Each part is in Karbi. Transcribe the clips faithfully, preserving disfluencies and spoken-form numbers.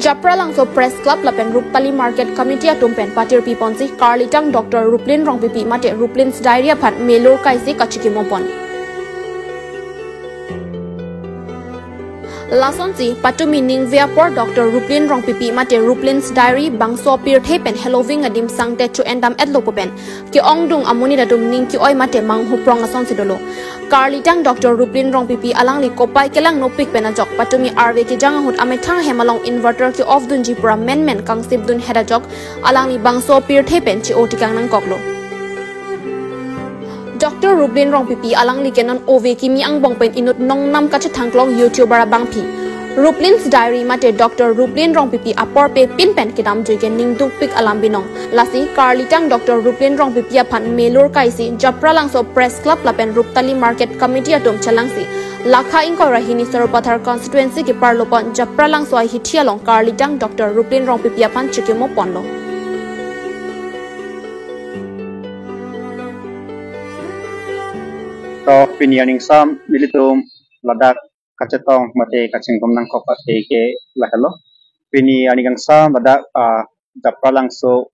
Japralangso Press Club lapen Ruptali Market Committee atum pen patirpi ponsi karlitang Doctor Ruplin Rongpipi mate Ruplin's Diary aphan melur kaisi kachikimo pon. Lasonsi patumi ningve apor Doctor Ruplin Rongpipi mate Ruplin's Diary bangso pirthe pen heloving adim sangte chu-endam etlo pu pen ke-ongdung amonit atum ning ke-oi mate manghuprong asonsi dolo. Karlitang Doctor Ruplin Rongpipi alangli kopai kelangnopik pen ajok patumi arve kejang ahut amethang hem along inverter ke-off dunji pura menmen kangsip dun het ajok alangli bangso pirthe pen chi-o tikang nangkoklo. Doctor Ruplin Rongpipi alangli ke non ove kimi angbong pen inut nongnam kachethangklong YouTuber abangpi. Ruplin's Diary mate Doctor Ruplin Rongpipi apor pe pin pen kedamjui ke ningdukpik alam binong. Lasi karlitang Doctor Ruplin Rongpipi aphan melur kaisi Japralangso Press Club lapen Ruptali Market Committee atum chelangsi lakha ingkoi ra hini Sarupathar constituency keparlo pon Japralangso ahithi along karlitang Doctor Ruplin Rongpipi aphan chikimo ponlo. To pini aningsam nelitum ladak kachetong mate kachingrum nangkok athe ke lahelo. Pini aning kangsam ladak ah, Japralangso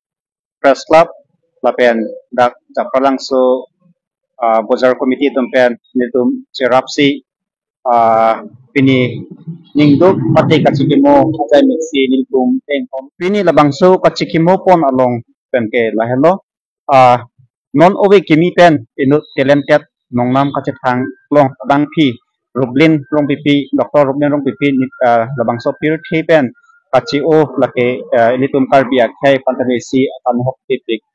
Press Club lapen dak Japralangso ah, Bojar Committee atum pen nelitum cherapsi ah, pini ningduk mate kachikimo ajai miksi nelitum engkom. Pini labangso kachikimo pon along pen ke lahelo. Ah, non ove kimi pen inut talented nongnam kachethangklong abangpi Ruplin Rongpipi, Doctor Ruplin Rongpipi ni, ah, labangso pirthe pen kachi-o lake ah, ilitum Karbi akhei aphan ta isi akan hok tipik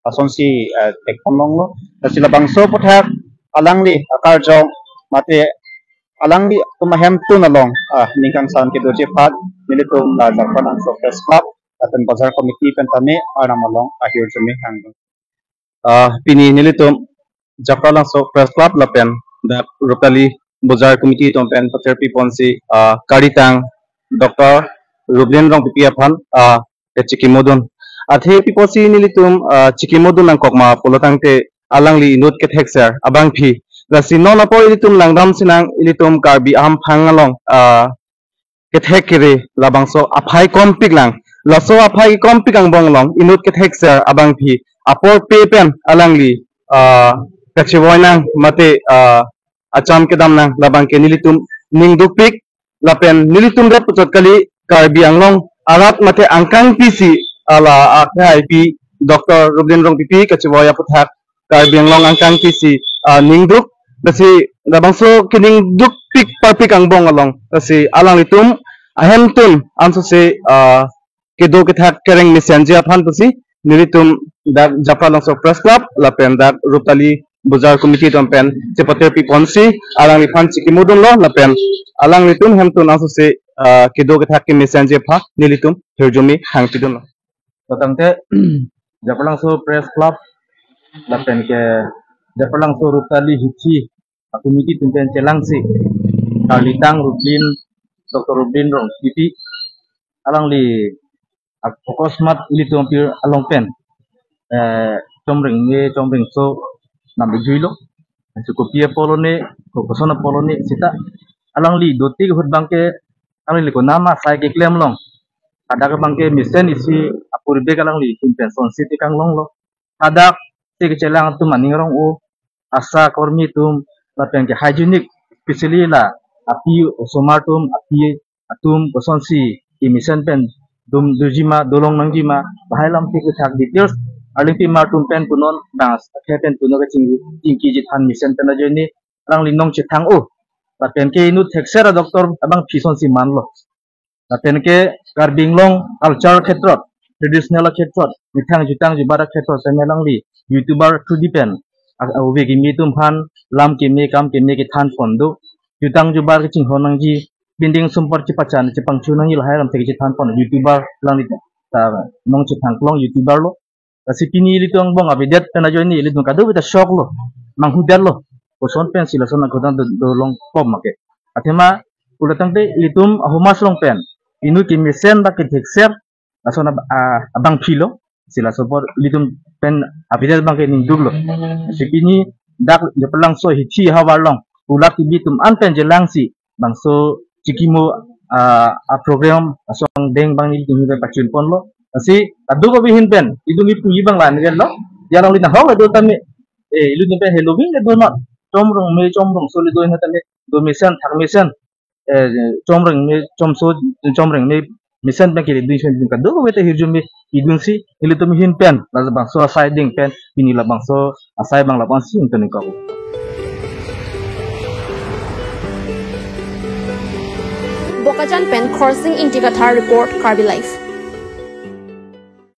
asonsi ah, tekpon longlo. Lasi labangso aputhak alangli akarjong mate alangli atum ahemtun along ah, ning kangsam kedoji aphan nelitum ah, Japralangso Press Club lapen Bojar Committee pen tame arnam along ahirjume hangdun. Ah, pini nelitum Japralangso Press Club lapen dak Ruptali Bojar Committee atum pen patirpi ponsi ah, karlitang Doctor Ruplin Rongpipi aphan ah, kachikimo dun. Athe pi pusi nelitum ah, chikimo dun nangkok ma pulo tangte alangli inut kethekser abangpi. Lasi non apor ilitum langdam sinang ilitum Karbi amphang along ah, kethek kere labangso aphai kompik lang. Laso aphai kompik angbong along inut kethekser abangpi apor pe pen alangli ah, kachevoi nang mate ah, acham kedam nang labang ke nelitum ningdukpik lapen nelitum rat puchot kali Karbi Anglong arat mate angkang pisi ala akhai pi Doctor Ruplin Rongpipi kachevoi aputhak Karbi Anglong angkang pisi ah, ningduk. Lasi labangso keningdukpik parpik angbong along lasi alanglitum ahemtun ansose ah, kedo kethak kereng mesenji aphan pusi nelitum dak Japralangso Press Club lapen dak Ruptali Bojar Committee atum pen chepatirpi ponsi alangliphan chikimo dunlo lapen alanglitum ahemtun ansose ah, kedo kethak kemesenji aphan nelitum hirjume hangpi dunlo. Tangte Japralangso Press Club lapen ke Japralangso Ruptali hithi a-committee atum pen chelangsi karlitang Ruplin, Doctor Ruplin Rongpipi alangli ak-, akosmat ilitum apir along pen eh, chomreng ne chomrengso nam juilo. Ansi kopi apotlo ne, ko-, koson apotlo ne seta alangli dotik ahut abangke alangli konat ma sai keklem long. Hadak abangke mesen isi apor bek alangli atum pen sonsi tekang longlo. Hadak te kechelang atum aning arong-o, ASHA kormi atum lapen ke hygienic, specially la api osomar atum, api atum kosonsi kemesen pen dum dojima, dolong nangjima, lahai alam thik thak details arlengpi mar atum pen punon, bang akhei pen punon kachingki, chingkiji than mesen pen ajoine alangli nong chethang-o. Lapen ke inut thekser a-doctor abangpi sonsi manlo. Lapen ke Karbi Anglong culture khetrot, traditional khetrot, methang jutang jubat khetrot seme alangli YouTuber through di pen a-, a-, ove kimi atum aphan lam keme kam keme kethan pon do. Jutang jubat kachinghon nangji, binding sumpar chepachan chepangchu nangji lahai alam thek chethan pon YouTuber alangli ta nong chethangklong YouTuber lo. Lasi pini ilitum angbong avedet pen ajoine ilitum kadokave ta shock lo, manghudetlo. Koson pensi lason agodan do, dolong pom make. Athema pulo tangte ilitum ahomas along pen inut kemesen ba kethekser lason ab-, a-, abangpi lo. Si laso apor ilitum pen avedet abangke ningduklo. Lasi pini dak Japralangso hithi havar along Pula T V atum an pen chelangsi bangso chikimo ah, a program asong deng abang nelitum ahin pen pachun ponlo. Lasi kadokave ahin pen ilitum apuji abang la nigel lo. Dia alangli nanghok le do tame, eh, ilitum pen heloving le do not. Chomrong me chomrong so le do ahin tame, do mesen thak mesen, eh, chomrong me chomso, chomrong me mesen pen kiri dun pen kadokave ta hirjume idun si ilitum ahin pen labangso asai deng pen pini labangso asai abang labang si ilitum ko. Bokajan pen Khorsing Ingti Kathar report, Karbi Live.